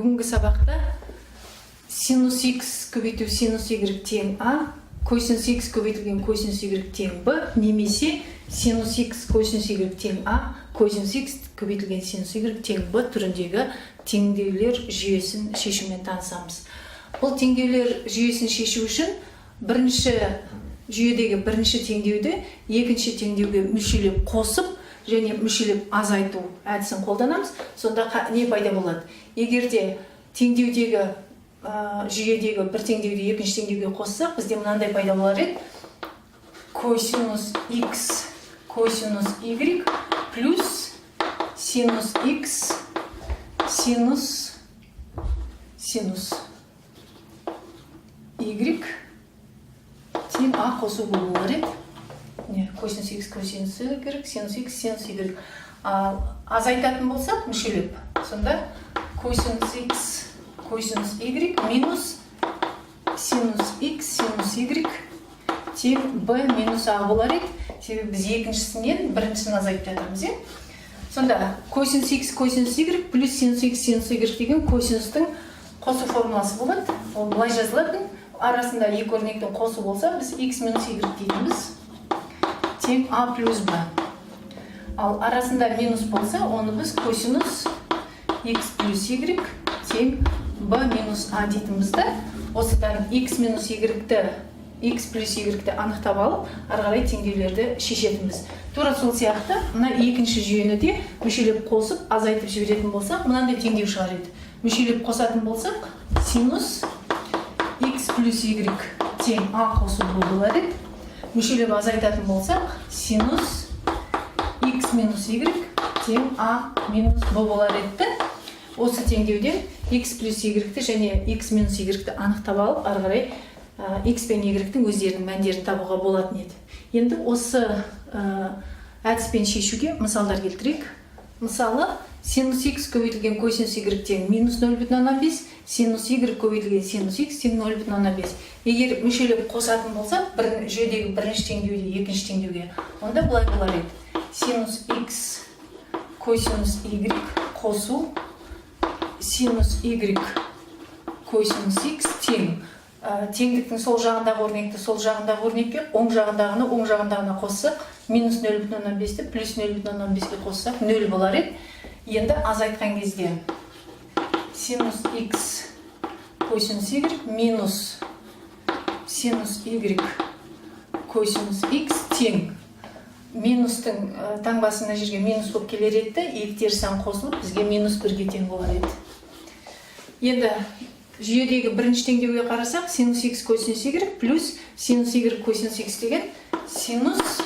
Бүгінгі сабақта синус x көбейту синус y тең а, косинус x көбейтілген косинус y тең b немесе синус x косинус y тең а, косинус x көбейтілген синус y тең b түріндегі теңдеулер жүйесін шешумен танысамыз. Бұл теңдеулер жүйесін шешу үшін бірінші жүйедегі бірінші теңдеуді екінші теңдеуге мүшелеп қосып және мүшелеп азайту әдісін қолданамыз. Сонда не пайда болады? Егер де теңдеудегі жүйедегі бір теңдеуді екінші теңдеуге қоссақ, бізде мынандай пайда болар еді: косинус x косинус y плюс синус x синус синус y тең а қосу b болар еді. Не, косинус x косинус y, синус x синус y. Ал азайтатын болсақ мүшелеп, сонда косинус x косинус y минус синус x синус y тең b минус а болар еді, себебі біз екіншісінен біріншісін азайтып жатырмыз, иә. Сонда косинус x косинус y плюс синус x синус y деген косинустың қосу формуласы болады. Ол былай жазылатын: арасында екі өрнектің қосу болса, біз x минус y дейтінбіз, тең а плюс b. Ал арасында минус болса, оны біз косинус x плюс y тең b минус а дейтінбіз да. Осыдан x минус y-ті, x плюс y-ті анықтап алып, ары қарай теңдеулерді шешетінбіз. Тура сол сияқты мына екінші жүйені де мүшелеп қосып, азайтып жіберетін болсақ, мынандай теңдеу шығар еді. Мүшелеп қосатын болсақ, синус x плюс y тең а қосу b болар еді. Мүшелеп азайтатын болсақ, синус x минус y тең а минус b болар еді да. Осы теңдеуден x плюс y-ті және x минус y-ті анықтап алып, ары қарай x пен y-тің өздерінің мәндерін табуға болатын еді. Енді осы әдіспен шешуге мысалдар келтірейік. Мысалы, синус x көбейтілген косинус y тең минус 0,5, синус y көбейтілген синус x тең 0,5. Егер мүшелеп қосатын болсақ бір жүйедегі бірінші теңдеуді екінші теңдеуге, онда былай болар еді: синус x косинус y қосу синус y косинус x тең теңдіктің сол жағындағы өрнекті сол жағындағы өрнекке, оң жағындағыны оң жағындағына қоссақ, минус 0,5-ті плюс 0,5-ке қоссақ, 0 болар еді. Енді азайтқан кезде синус x косинус y минус синус y косинус x тең минустың таңбасы мына жерге минус болып келер еді де, екі теріс сан қосылып, бізге минус 1-ге тең болар еді. Енді жүйедегі бірінші теңдеуге қарасақ, синус x косинус y плюс синус y косинус x деген синус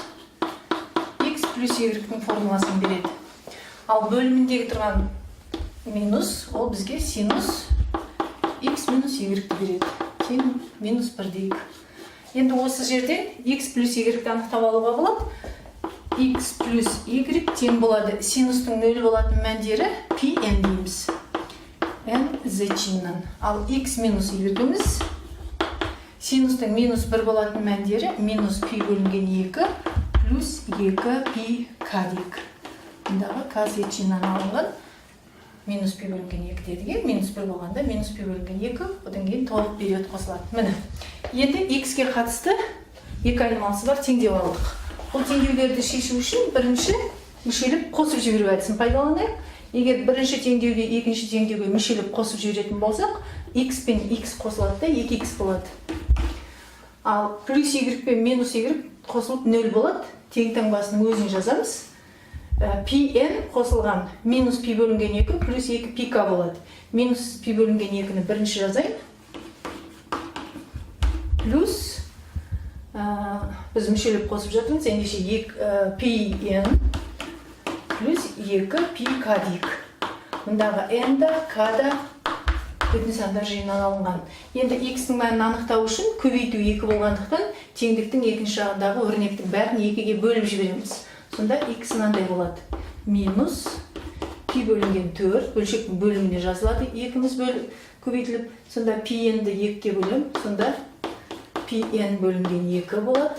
x плюс y-тің формуласын береді. Ал бөліміндегі тұрған минус, ол бізге синус x минус y-ті береді, тең минус 1 дейік. Енді осы жерден x плюс y-ті анықтап алуға болады. X плюс y тең болады, синустың нөл болатын мәндері пи n дейміз, n z-нан. Ал x минус y-іміз, синустың минус 1 болатын мәндері минус пи бөлінген 2 плюс 2 пи к дейік. Мұндағы к z-нан алынған. Минус пи бөлінген 2 дедік, иә. Минус 1 болғанда минус пи бөлінген 2, одан кейін толық период қосылады. Міне, енді x-ке қатысты екі айнымалысы бар теңдеу алдық. Бұл теңдеулерді шешу үшін бірінші мүшелеп қосып жіберу әдісін пайдаланайық. Егер бірінші теңдеуге екінші теңдеуге мүшелеп қосып жіберетін болсақ, x пен x қосылады да, 2x болады. Ал плюс y пен минус y қосылып, 0 болады. Тең таңбасының өзін жазамыз. Пи n қосылған минус пи бөлінген 2 плюс 2 пи к болады. Минус пи бөлінген 2-ні бірінші жазайын, плюс біз мүшелеп қосып жатырмыз, ендеше пи n плюс 2 пи к дейік. Мұндағы n да, к да бүтін сандар жиынынан алынған. Енді x-ның мәнін анықтау үшін көбейту 2 болғандықтан, теңдіктің екінші жағындағы өрнектің бәрін 2-ге бөліп жібереміз. Сонда x мынандай болады: минус пи бөлінген 4, бөлшектің бөліміне жазылады екіміз көбейтіліп. Сонда пи n-ді 2-ге бөлемін, сонда пи n бөлінген 2 болады.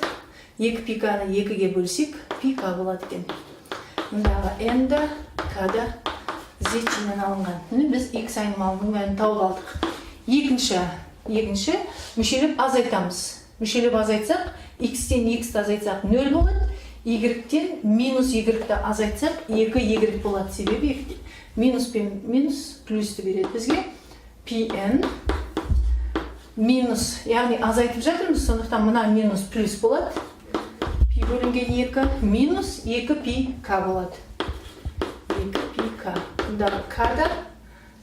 2 пи к-ны 2-ге бөлсек, пи к болады екен. Мұндағы n да, к да z Z чиннен алынған. Міне, біз x айнымалының мәнін тауып алдық. Екінші мүшелеп азайтамыз. Мүшелеп азайтсақ, x-тен x-ті азайтсақ, 0 болады, y-тен минус y-ті азайтсақ, 2 y болады, себебі минус пен минус плюсті береді бізге. Pn минус, яғни азайтып жатырмыз, сондықтан мына минус плюс болады, пи бөлінген 2 минус 2 пи к болады, 2 пи к. Бұндағы к да,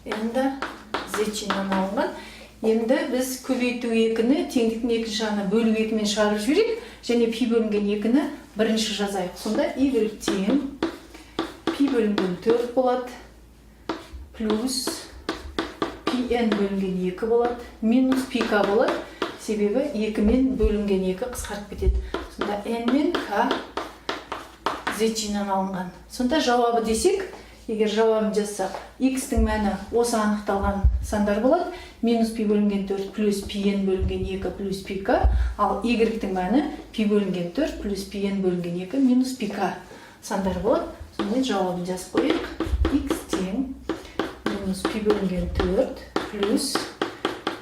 n да z чиннен алынған. Енді біз көбейту екіні теңдіктің екінші жағына бөлу екімен шығарып жіберейік және пи бөлінген екіні бірінші жазайық. Сонда y тең пи бөлінген 4 болады, плюс пн бөлінген 2 болады, минус пи к болады, себебі 2 мен бөлінген 2 қысқарып кетеді. Сонда n мен к z чиннен алынған. Сонда жауабы десек, егер жауабын жазсақ, x-тің мәні осы анықталған сандар болады: минус пи бөлінген 4 плюс пн бөлінген 2 плюс пи к. Ал y-тің мәні пи бөлінген 4 плюс пн бөлінген 2 минус пи к сандар болады. Сонымен, жауабын жазып қояйық: x тең минус пи бөлінген 4 плюс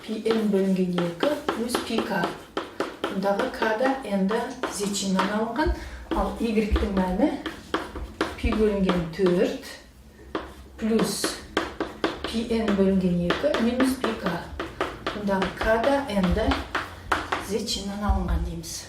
пн бөлінген 2 плюс пи к. Бұндағы к да, n да z чиннен алынған. Ал y-тің мәні пи бөлінген 4 плюс пн бөлінген 2 минус пи к. Бұндағы к да, n да z чиннен алынған дейміз.